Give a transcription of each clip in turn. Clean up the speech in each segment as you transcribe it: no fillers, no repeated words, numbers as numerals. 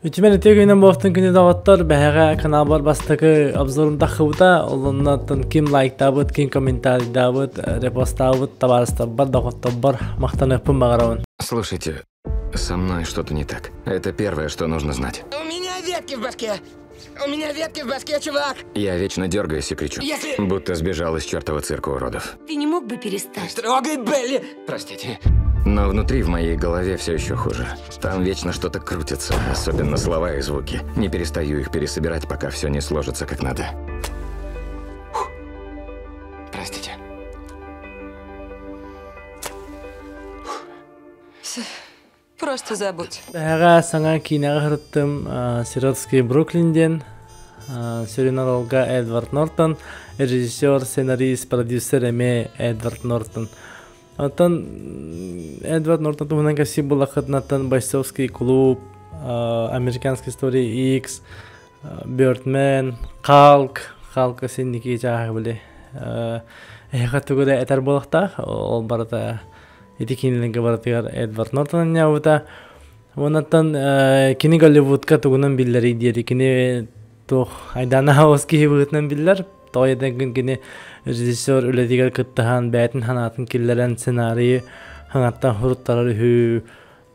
Үтүмэн үтүө күнүнэн буолтун күнү доҕоттор, бэһэҕэ каналбар бастакы обзорум таххыбыта, олоннотон ким лайктаабыт, ким комментарийдаабыт, репостаабыт табаарыстарбар, доҕотторбор махтаныахпын баҕарабын. Слушайте, со мной что-то не так. Это первое, что нужно знать. У меня ветки в башке! У меня ветки в башке, чувак! Я вечно дергаюсь и кричу. Если- Будто сбежал из чертова цирка уродов. Ты не мог бы перестать? Трогай Белли! Простите. Но внутри в моей голове все еще хуже. Там вечно что-то крутится, особенно слова и звуки. Не перестаю их пересобирать, пока все не сложится как надо. Фух. Простите. Просто забудь. Бэһэҕэ саҥа киинэҕэ сырыттым Сиротский Бруклин диэн сүрүн оруолга Эдвард Нортон, режиссер, сценарист, продюсер эмиэ Эдвард Нортон. Оттон Эдвард Нортон туһунан кэпсиир буоллаххытынаттан Бойцовский клуб, Американская история X, Бёрдмен, Халк, Халк синники чааһы били эһиэхэ тугу эрэ этэр буолуохтаах, ол барыта ити киинэлэргэ барытыгар Эдвард Нортон анньаабыта. Онтон кини Голливудка тугунан биллэрий диэри кини туох айдаана хаос киһи быһыытынан биллэр. Тоҕо диэтэн кини режиссер үлэтигэр кыттыһан бэйэтин санаатын киллэрэн сценарийы хаҥаттан суруттарар үһү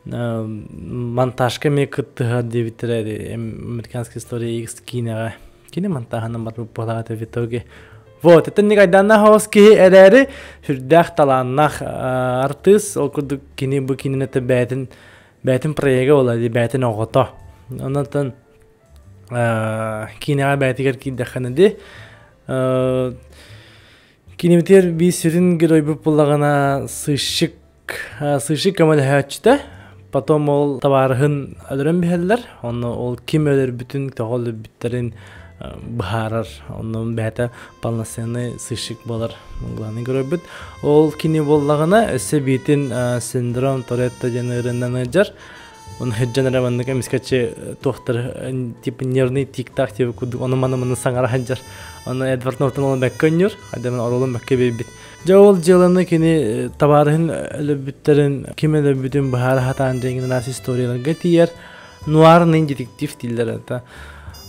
монтажка эмиэ кыттыһар диэбиттэрэ Американская история X киинэҕэ кини монтаһынан барбыт буолаата в итоге. Вот, это не айдааннаах хаос киһи эрээри сүрдээх талааннаах артыыс ол курдук кини бу кинини бэйэтин бэйэтин проега буолар бэйэтин оҕото. Онон киинэҕэ бэйэтигэр киирдэххинэ дии кинибитигэр биир сүрүн геройбут буоллаҕына сыщик сыщик көмөлөһөөччүтэ потом ол табаарыһын өлөрөн биһэллэр онно ол ким өлөрбүтүн тоҕо өлөрбүттэрин быһаарар онно бэйэтэ полноценный сыщик буолар главный геройбут ол кини буоллаҕына өссө биитин синдром Торетто диэн ыарыынан ыалдьар Оны сылдьан эрэ маннык эмискэччи туохтар типа нервный тиктаах диэбит курдук ону маны маны саҥара сылдьар. Ону Эдвард Нортон ол бэккэ өнньүр, хайдах оруолун бэккэ биэрбит. Дьэ ол дьыаланы кини табаарыһын өлөрбүттэрин, ким өлөрбүтүн быһаара сатаан дьиҥин араас историяларга тиийэр. Нуарный детектив дииллэр это.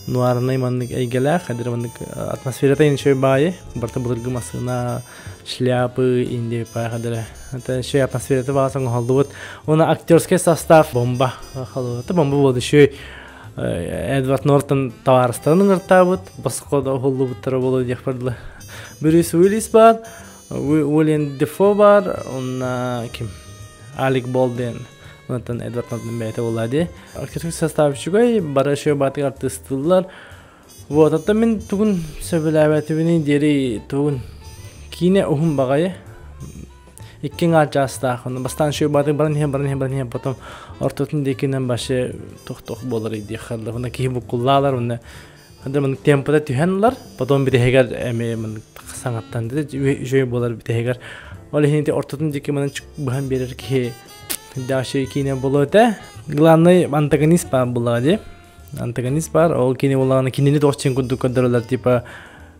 Нуарный маннык эйгэлээх, хайдах маннык атмосферата үчүгэй баайы, барыта былыргы массыына шляпы Индия паахадара. Это еще атмосферата баҕас оҥоһуллубут. Уонна актерский состав бомба. Это бомба буолду. Еще Эдвард Нортон табаарыстарын ыҥыртаабыт. Босхо да уһуллубуттара буолуо диэх бардылар. Брюс Уиллис бар, Уильям Дефо бар, уонна ким? Алек Болден. Онтон Эдвард Нортон бэйэтэ буолла дии. Актерский состав үчүгэй, бары еще баатыгар артыыстыыллар. Вот, оттон мин тугун сөбүлээбэтибиний диэри тугун киинэ уһун баҕайы икки аҥаар чаастаах ону бастаан үчүгэй баҕатык баран иһэн баран иһэн баран иһэн потом ортотун диэкинэн вообще туох-туох буолар диэххэ дылы уонна киһи буккуллаалар уонна маннык темпата түһэн ылар потом бүтэһигэр эмиэ маннык саҥаттан үчүгэй буолар бүтэһигэр ол иһин ити ортотун диэки манан быһан биэрэр киһи дальше киинэ буолуо этэ главный антагонист баар буоллаҕа дии антагонист бар ол кини буоллаҕына кинини туох курдук көрдөрөлөр типа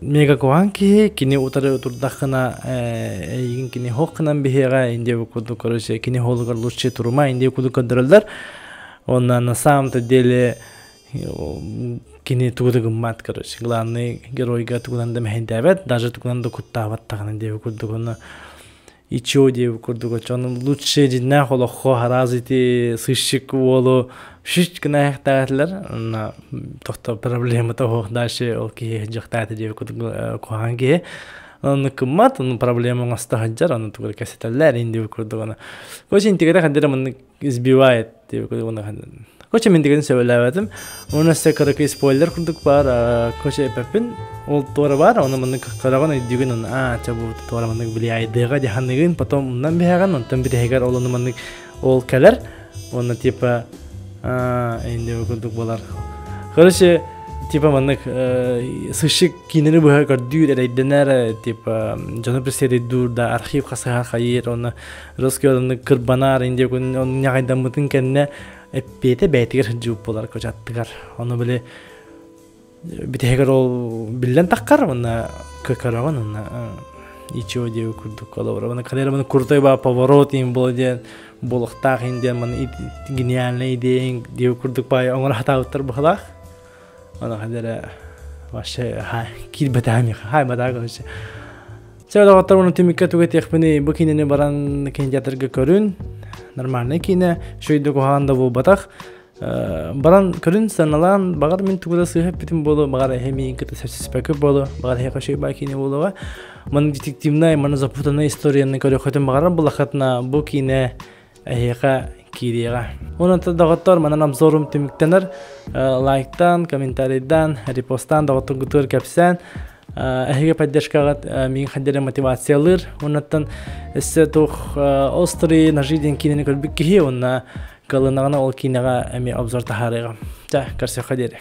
мега куһаҕан киһи кини утары турдаххына эйигин кини хоох гынан биһиэҕэ индия курдук короче кини хоолугар лучше турума индия курдук көрдөрөллөр уонна на самом-то деле кини тугу да гыммат короче главный геройга тугунан да мэһэйдээбэт даже тугунан да куттаабат даҕаны диэбит курдук уонна ичио диэбит курдук оччону лучше дьиннээх олоххо араас ити сыщик уолу шүч гына айахтаатылар онно тохто проблемата суох дальше ол киһи дьахтаата диэбит курдук куһаҕан киһи онно кыммат ону проблема оҥосто сылдьар ону тугу кэпсэтэллэр ин диэбит курдук аны короче интигэрэ ханна эрэ маннык избивает диэбит курдук Короче, мин дигэн сөбүлээбэтим. Уонна өссө кыракый спойлер курдук баар, короче, эппэппин. Ол туора баар, оны маннык көрөҕүн өйдүүгүн, оны аа, чэ бу туора маннык влияйдыаҕа дьаһаныгын, потом умнан биһэҕин, онтон бүтэһигэр ол ону маннык ол кэлэр, уонна типа аа, инде курдук буолар. Короче, типа маннык сыщик киинэни быһа көрдүүр, эрэйдэнэр, типа дьону преследуйдуур да архив хасыһар хайыыр, уонна русский онны кырбанар, инде күн ньаҕайдаммытын кэннэ эппиэтэ бэйэтигэр сылдьыбыт буолар кочаттыгар. Ону били бүтэһигэр ол биллэн таххар уонна көкөрөҕүн уонна Ничего диэбит курдук холобура. Маны хайа маны крутой ба поворот им буола диэн буолуохтаах ин диэн маны гениальная идея диэбит курдук баай оҥоро сатаабыттар быһалаах. Аны хайа эрэ вообще киирбэтэҕим миэхэ хаайбатаҕа короче. Чэ доҕоттор уну түмүккэ тугу этиэхпиний бу киинэни баран кинотеатрга көрүн. Нормальный киинэ, үчүгэй да куһаҕан да буолбатах. Баран көрүн сыаналаан, баҕар мин тугу да сыыһа эппитим буолуо, баҕар эһэ миигин кытта сөпсөспөккө буолуо, баҕар эһиэхэ үчүгэй баа киинэ буолуоҕа. Маны детективнай, маны запутанная историяны көрүөххүтүн баҕарар буоллаххытына, бу киинэ эһиэхэ киириэҕэ. Онон доҕоттор, манан обзорум түмүктэнэр. Лайктаан, комментарийдаан, репостаан доҕотторгутугар кэпсээн, эһиги поддержкаҕыт миигин хайдах эрэ мотивациялыыр. Оннуттан өссө туох острые ножи диэн киинэни көрбүт киһи уонна кылынаҕына ол киинэҕэ эмиэ обзор таһаарыаҕым. Чэ, көрсүөххэ диэри.